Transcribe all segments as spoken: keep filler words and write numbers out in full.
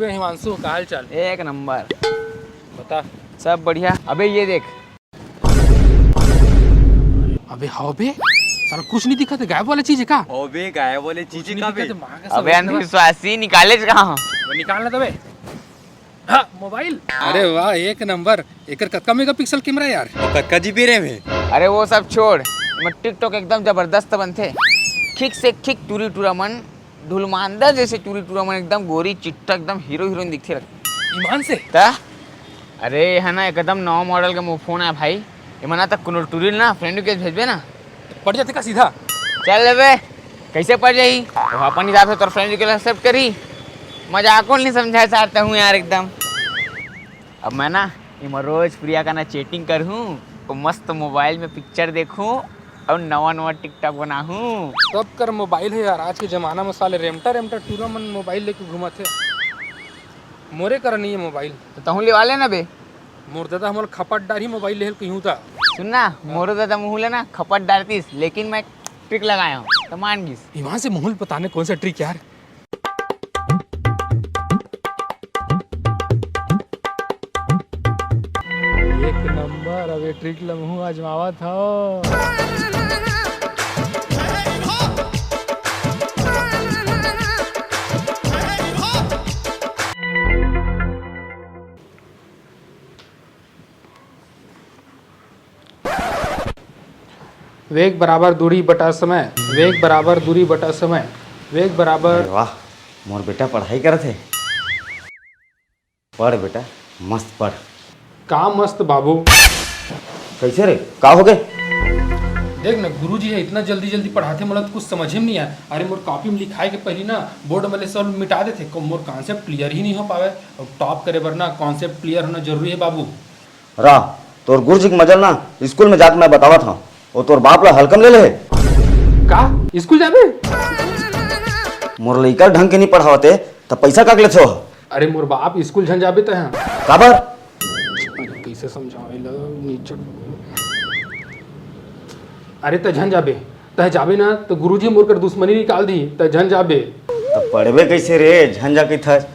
बे हिमांशु, का हाल चाल? एक नंबर। बता। सब बढ़िया। अबे ये देख। अबे हाँ बे, साला कुछ नहीं दिखा था, गायब वाला चीज है का? अबे गायब वाले चीज कुछ नहीं का दिखा बे? था, माँ का सब अबे अंधविश्वासी, निकाले कहाँ? वो निकालना था बे। हाँ, मोबाइल। अरे वाह, एक नंबर। एकर कतका मेगापिक्सल कैमरा यार? और कतका जीबी रैम है? अरे वो सब छोड़, मैं टिकटॉक एकदम जबरदस्त बनथे। खिक से खिक टूरी टूरा मन, ढुलमांदा जैसे टूरी टूरा मन, एकदम गोरी चिट्टा, एकदम हीरो हीरोइन दिखथे रख। ईमान से? ता? अरे ये है ना एकदम नवा मॉडल का मो फोन है भाई। ये मना तक कोनो टूरी ना फ्रेंड रिक्वेस्ट भेजबे ना। पड़ जाते का सीधा? चल बे, कैसे पड़ जाही? वो अपन हिसाब से तोर फ्रेंड रिक्वेस्ट एक्सेप्ट करी। मजाक को नहीं समझा चाहता हूँ यार एकदम। अब मैं ना इमा रोज प्रिया का ना चैटिंग करहूँ, वो मस्त मोबाइल में पिक्चर देखहूँ और नवा नवा टिकटॉक बनाहूँ। सब कर मोबाइल है यार, आज के जमाना में साले रेमटा रेमटा टूरा मन मोबाइल लेके घूमत है। मोरे करा नहीं है मोबाइल। तो तहूँ लेवा लेना बे। मोर दादा हमर खपट डार ही मोबाइल लेहल कहीं था। सुन ना, मोरो दादा मुँह ले ना खपट डारतीस, लेकिन मैं ट्रिक लगाया हूँ तो मान गिस। ईमान से मुँह ले बताने कौन सा ट्रिक यार? एक नंबर, अब ये ट्रिक ल महूं आजमावत हव। वेग बराबर दूरी बटा समय, वेग बराबर दूरी बटा समय, वेग बराबर अरे वाह, मोर बेटा पढ़ाई करत हे। पढ़ बेटा, मस्त पढ़। का मस्त बाबू? कैसे रे, का हो गए? देख ना, गुरुजी ह इतना जल्दी जल्दी पढ़ाथे, मोला तो कुछ समझे में नहीं आय। अरे, मोर कॉपी में लिखाए के पहली ना बोर्ड में ले सब मिटा देथे, को-, मोर कॉन्सेप्ट क्लियर ही नहीं हो पावे। और टॉप करे बर ना कॉन्सेप्ट क्लियर होना जरूरी है बाबू। रा, तोर गुरुजी के मजा ल ना स्कूल में जाके मैं बतावत हंव। वो तोर बाप ला हल्का में ले ले हे। का? स्कूल जाबे? मोर लइका ढंग के नहीं पढ़ावत हे, त पैसा काक लेथो? अरे मोर बाप, स्कूल झन जाबे तैं ह। काबर? अरे कैसे समझावे ला, नीचे। अरे तैं झन जाबे, तैं जाबे ना त गुरुजी मोर कर दुश्मनी निकाल दी, तैं झन जाबे। त पढ़बे कैसे रे, झन जा कहिथस?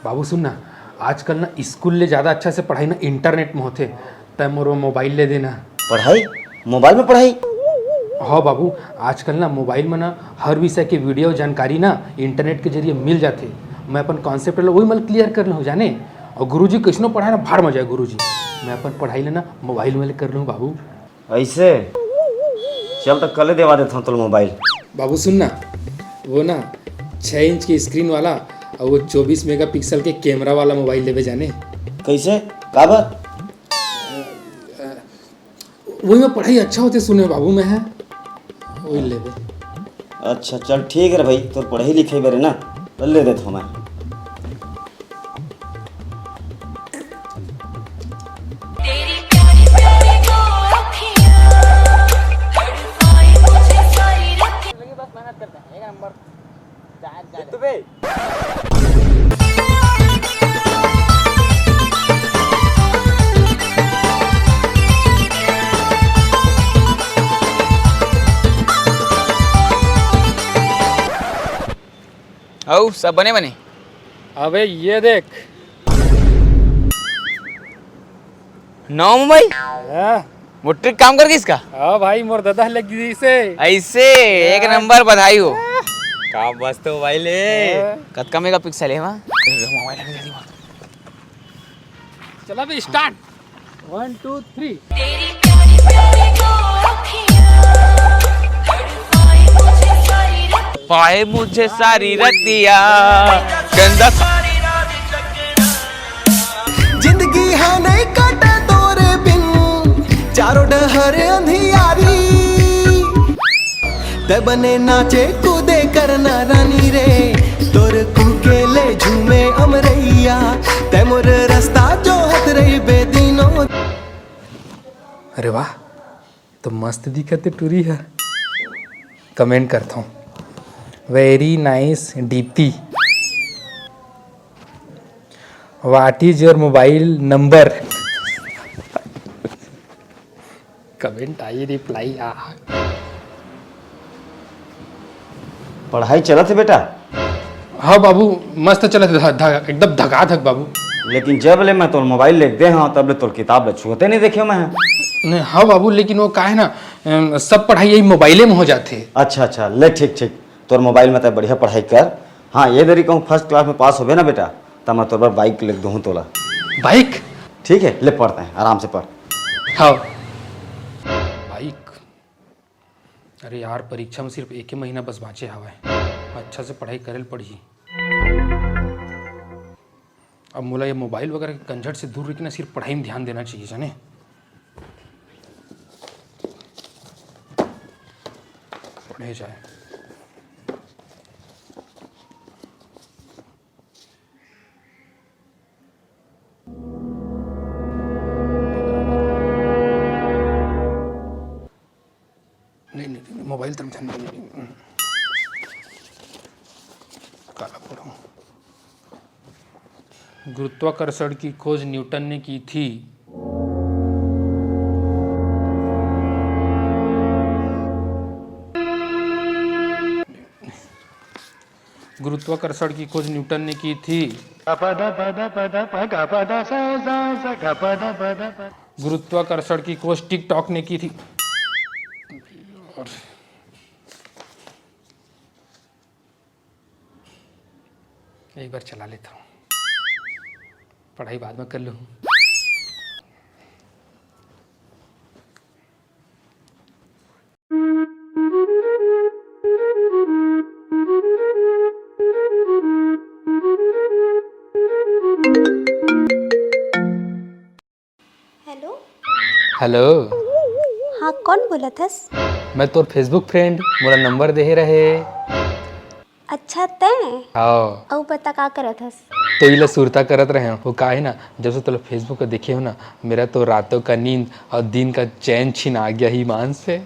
बाबू सुन ना, आजकल ना स्कूल ले ज्यादा अच्छा से पढ़ाई ना इंटरनेट में होथे, तैं मोर मोबाइल ले देना। पढ़ाई? मोबाइल में पढ़ाई? हाँ बाबू, आजकल ना मोबाइल में ना हर विषय के वीडियो जानकारी ना इंटरनेट के जरिए मिल जाथे। मैं अपन कॉन्सेप्ट ला वही मन क्लियर कर लूँ जाने। और गुरुजी कैसनो पढ़ाए ना, भाड़ में जाए गुरुजी। मैं अपन पढ़ाई ला ना मोबाइल में ले कर लूँ बाबू। ऐसे? चल त कल देवा देथंव तोला मोबाइल। बाबू सुन ना, वो ना छः इंच के स्क्रीन वाला और वो चौबीस मेगापिक्सल के कैमरा वाला मोबाइल लेबे जाने। कैसे? काबर? वही में पढ़ाई अच्छा होथे सुने बाबू मैं ह, वही लेबे। अच्छा चल ठीक है रे भाई, तोर पढ़ाई लिखाई बर ना, त ले देथंव मैं। अउ सब बने बने। अबे ये देख। नवा मोबाइल? हाँ। वो ट्रिक काम कर गई इसका? हाँ भाई, मोर दादा लग गई इसे। ऐसे? एक हाँ। नंबर, बधाई हो। का मस्त मोबाइल है। हाँ। कतका मेगापिक्सल है वहाँ? चला बे, स्टार्ट। One, to, three. पाए मुझे सारी रतिया गंदा। जिंदगी हा नहीं कटे तोरे बिन, चारों डहर अंधियारी। तै बने नाचे कूदे करना रानी रे, तोर कुकेले झूमे अमरैया, तै मोर रास्ता जोहत रहिबे दिनों। अरे वाह, तो मस्त दिखत हे टूरी ह। कमेंट करथों, very nice D P। What is your mobile number? Comment I, reply आ। पढ़ाई चलत हे बेटा? हाँ बाबू, मस्त चलत हे, ध-, ध-, एकदम धकाधक बाबू। लेकिन जब ले मैं तोर मोबाइल लेके दे हंव, तब ले तोर किताब ल छुअते नहीं देखे मैं। नहीं, हाँ बाबू, लेकिन वो का हे ना, अम, सब पढ़ाई यही मोबाइले में हो जाथे। अच्छा, अच्छा, ले ठीक, ठीक, तोर मोबाइल में तैं बढ़िया पढ़ाई कर। हाँ, ये दरी कहूँ फर्स्ट क्लास में पास होबे ना बेटा, त मैं तोर बर बाइक लेके दूहूँ तोला। बाइक? ठीक है, ले पढ़ तैं, आराम से पढ़। हाँ। बाइक। अरे यार, परीक्षा में सिर्फ एके महीना बस बाँचे हवय। अच्छा से पढ़ाई करे ल पड़ही। अब मोला ये मोबाइल वगैरह के कंझट से दूर रहिके ना, सिर्फ पढ़ाई में ध्यान देना चाहिए, जाने। पढ़े जाए। नहीं, नहीं, नहीं, मोबाइल तरफ ध्यान नहीं। काला पढ़ूं? गुरुत्वाकर्षण की खोज न्यूटन ने की थी। गुरुत्वाकर्षण की खोज न्यूटन ने की थी। गुरुत्वाकर्षण की खोज टिकटॉक ने की थी। एक बार चला लेता हूँ, पढ़ाई बाद में कर लूँ। हेलो। हेलो। हाँ, कौन बोलत हस? मैं तोर Facebook फ्रेंड, मोला नंबर देहे रहे। अच्छा, तैं? हाँ। अउ बता, का करत हस? तो इला सुरता करत रहे हो, वो का हे ना, जब से तोला Facebook पे देखे हो ना, मेरा तो रातों का नींद और दिन का चैन छिना गया ही मान से।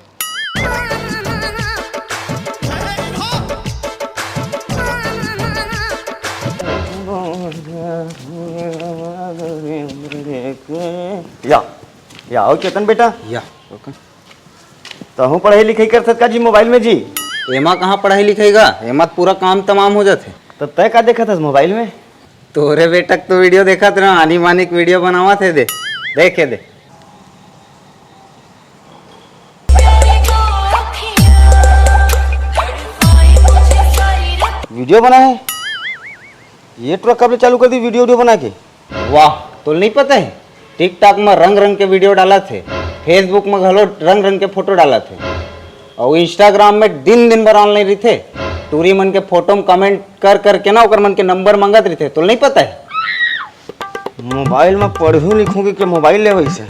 या, या, आओ चेतन बेटा। या। तहूँ पढ़ाई लिखाई करथस का जी मोबाइल में जी? एमा कहाँ पढ़ाई लिखाई गा? एमा त पूरा काम तमाम हो जाथे। त तैं का देखत हस मोबाइल में? तोरे बेटा के तो वीडियो देखत रहा, आनी बानी के वीडियो बनावत हे दे। देखे दे। वीडियो बना है? ये टुरा कब ले चालू कर दी वीडियो, वीडियो बना के? वाह, तोला नहीं पता है? TikTok में रंग रंग के वीडियो डालत हे, Facebook में घलो रंग रंग के फोटो डालत हे, और Instagram में दिन दिन भर ऑनलाइन रहिथे। टूरी मन के फोटो में कमेंट कर करके ना ओकर मन के नंबर मांगत रहिथे, तोला नहीं पता है? मोबाइल में पढ़ू लिखूंगी के मोबाइल ले वैसे।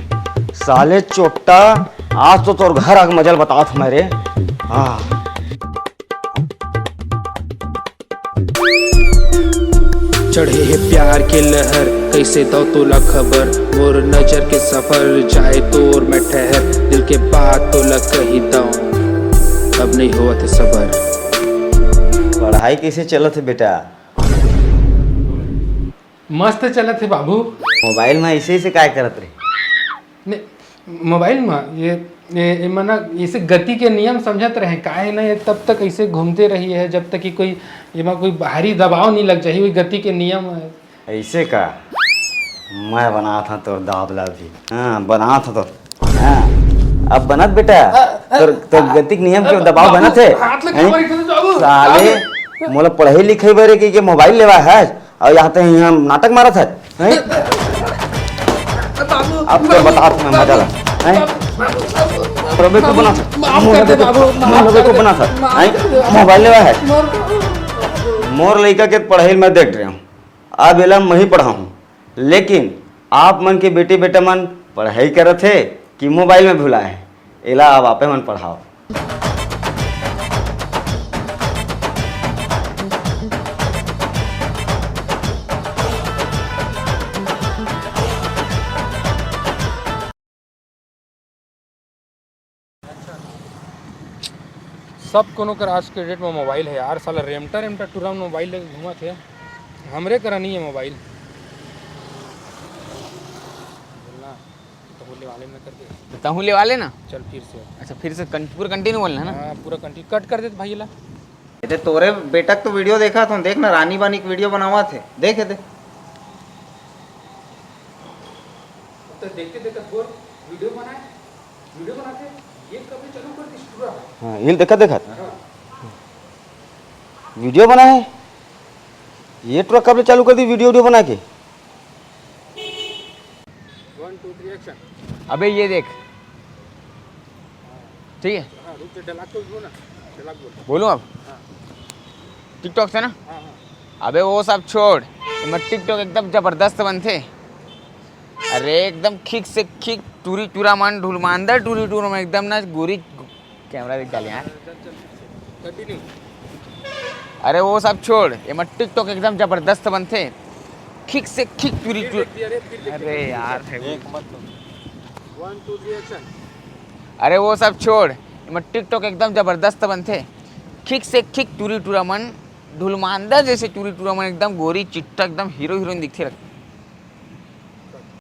साले चोट्टा, आज तो तोर घर आके मजल बतात हूँ मैं रे। हाँ। चढ़े हे प्यार के लहर, कैसे दव तोला खबर, मोर नजर के सफर, जाए तोर मैं ठहर, दिल के बात तोला कही दव, अब नहीं होवत हे सबर। पढ़ाई कैसे चलत हे बेटा? मस्त चलत हे बाबू। मोबाइल में ऐसे ऐसे काय करत रहे? ने, मोबाइल में ये, ये, ये मना, इसे गति के नियम समझत रहे, काहे ना ये तब तक ऐसे घूमते रही है, जब तक कि कोई, एमा कोई बाहरी दबाव नहीं लग जाही, वही गति के नियम है। ऐसे का? मैं बनात हूँ तोर दाबला भी। हाँ, बनात हूँ तोर। हाँ, अब बनत बेटा, अ, अ, तोर, तोर अ, गति के नियम के अ, दबाव बाबू, बनत है? हाथ लगा हैं? मारी, बाबू, साले, बाबू। मोला पढ़ाई लिखाई बर के, के मोबाइल लेवा है, और यहाँ ते यहाँ नाटक मारत है, हैं? बाबू, अब तो बाबू, बता तुम्हें मजा ला, हैं? बाबू, बाबू, बाबू, बाबू, बाबू, बना, माफ कर दे बाबू, माफ कर दे, बना, माफ हैं? कर दे। मोबाइल लेवा है? मोर, मोर लइका के पढ़ाई मैं देख रहे हूँ, अब एला मैं ही पढ़ाऊँ, लेकिन आप मन के बेटी बेटा मन पढ़ाई करत हे कि मोबाइल में भुलाए हे, एला अब आपे मन पढ़ाओ। सब कोनो कर आज के डेट में मोबाइल है यार, साला रेमटा रेमटा टूरा मोबाइल लेके घूमत है, हमरे करा नहीं है मोबाइल। बोलना, तहूँ लेवा लेना करके। तहूँ लेवा लेना। चल फिर से। अच्छा, फिर से कं-, पूरा कंटिन्यू बोलना है ना? हाँ, पूरा कंटिन्यू, कट कर दे भाई ला। ये तोरे बेटा के तो वीडियो देखा था, देख ना, रानी बानी के वीडियो बनावा थे, देखे थे। तो देखते देखते बोर वीडियो बनाए, वीडियो बनाते, ये कभी चालू कर दी पूरा। हाँ, ये देखा देखा। हाँ। वीडियो बनाए, ये ट्रक कब ले चालू कर दी वीडियो, वीडियो बना के। One, two, three, action। अबे ये देख, ठीक है, हाँ, रुक जा, dialogue तो बोल ना, dialogue बोल। बोलूँ अब? हाँ। TikTok से ना? हाँ, हाँ। अबे वो सब छोड़, एमा TikTok एकदम जबरदस्त बनथे। अरे एकदम खिक से खिक, टूरी टूरा मन, ढुलमांदर टूरी टूरा मन, एकदम ना गोरी, कैमरा देख डाले यार। चल, चल, फिर से। Continue। अरे वो सब छोड़, एमा TikTok एकदम जबरदस्त बनथे। खिक से खिक टूरी फिर टूर-, देख दिया रे, फिर देख अरे दिया। यार, एक मत। One, two, three, action। अरे वो सब छोड़, एमा TikTok एकदम जबरदस्त बनथे। खिक से खिक टूरी टूरा मन, ढुलमांदा जैसे टूरी टूरा मन, एकदम गोरी चिट्टा, एकदम हीरो हीरोइन दिखथे।